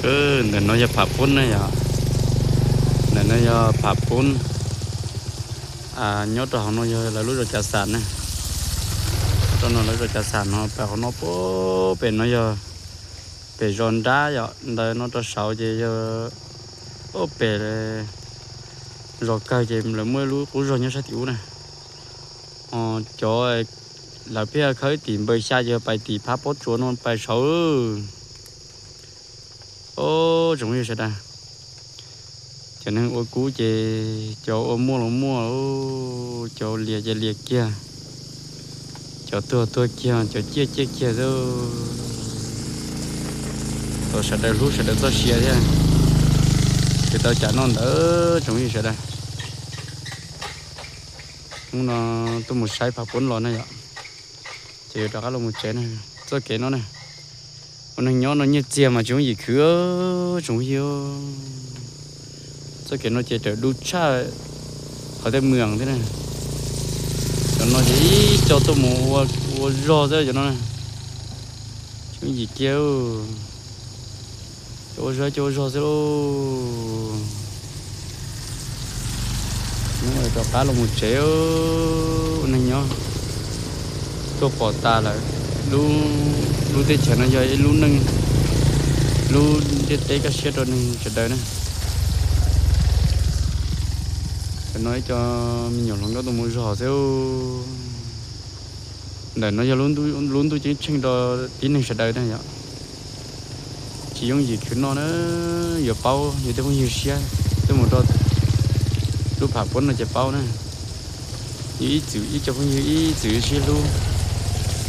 Ntawm no yog Pham Poob ne yom. Ntawm no yog Pham Poob. Nyob rau hauv no yog lawv lub zos Cav Xam ne. Rau no lawv zos Cav Xam no, pem hauv no pem no yog pem zos nrab yom, ntawm no rau saud ces yog pem zos kawg ces lawv muaj ib lub qub zos nyob sab tim ub na. Cov lawv pheej khawb tim npawg Xya ces pais tim Phab Pob Tsuas no pais saud. Tsoom phooj ywg sawv daws, cov neeg ua kub ces cov ua muaj los muaj, cov liam ces liam kiag, cov tuag tuag kiag, cov ciaj ciaj kiag xwb. Thov sawv daws hlub sawv daws txoj sia thiab, tsis tau cas noj ntawd tsoom phooj ywg sawv daws. Hnub no tuaj mus saib Pham Poob los na yom, ces yuav rov qab los mus tsev na. Txoj kev no na, ua neeg nyob no nyiaj txiag mas tsis yooj yim khwv tsoom phooj ywg. Txoj kev no ces raws dub tshaj qhov tej mws thiab na. Cov no ces ib co tuaj mus ua zog xwb cov no, tsis yooj yim kiag. Cov ua zog cov ua zog xwb lauj. Hnub no rov qab los mus tsev, ua neeg nyob tuaj pom tas lawm. Lub teb chaws no yog ib lub neej, lub ntiaj teb kaj siab rau neeg sawv daws na. Cov no ib co me nyuam hluas nkauj tuaj mus zog xwb. Ntawm no yog lub ntuj ceeb tsheej rau tib neeg sawv daws na yom. Tsis yooj yim khwv noj na, yuav paub yus tej phooj ywg siab, tuaj mus rau lub Pham Poob no ces paub na. Yus ib txwm ib co phooj ywg ib txwm sib hlub,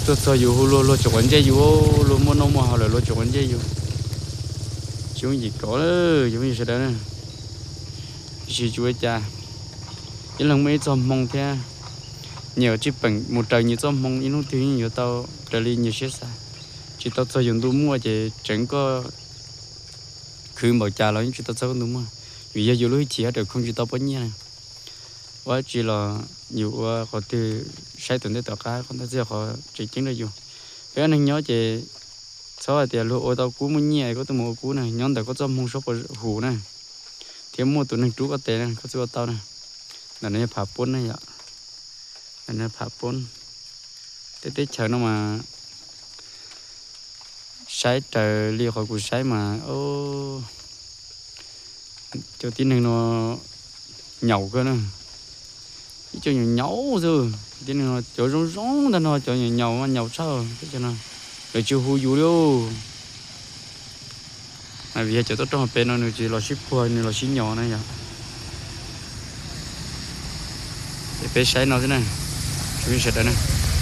tuaj txog yus hu luag luag tseem quav ntsej yus, luag muaj noj muaj haus lawm luag tseem quav ntsej yus. Tsis yooj yim kom cov phooj ywg sawv daws na. Tiam sis tsis ua cas, ib leeg muaj ib txoj hmoo thiab, nyias tsij peem mus raws nyias txoj hmoo ib hnub twg yeej yuav tau raws li nyias siab xav. Tsis tau txog yus ntu muaj ces tseev koj khwv npaum cas los yeej tsis tau txog koj ntu muaj, vim yog yus lub hwj chim haj tseem khoo tsis tau pob nyiaj na. Ua tsi los yus ua qhov twg saib tom ntej tom qab, qhov ntawd thiaj yog qhov tseem ceeb rau yus. Peb ua neeg nyob ces txhob hais tias luag ua tau kub muaj nyiaj koj tuaj mus ua kub na, nyob ntawm koj txoj hmoo sab puas hum na, thiab muaj tus neeg rub koj tes na koj thiaj ua tau na. Ntawm no yog Pham Poob na yom. Ntawm no Pham Poob. Tej teb chaws no mas saib raws li qhov kuv saib mas cov tib neeg no nyaum kawg na. Ib co nyaum nyaum xwb, tib neeg no cov zoo zoo ntag no cov nyaum nyaum mas nyaum tshaj teb chaws no. Lawv tsis hu yus li. Vim yog cov tuaj rau pem no nws tsis los sib puag nws los sib nyaum na yom. Ces peb saib no xwb na, tsoom phooj ywg sawv daws na.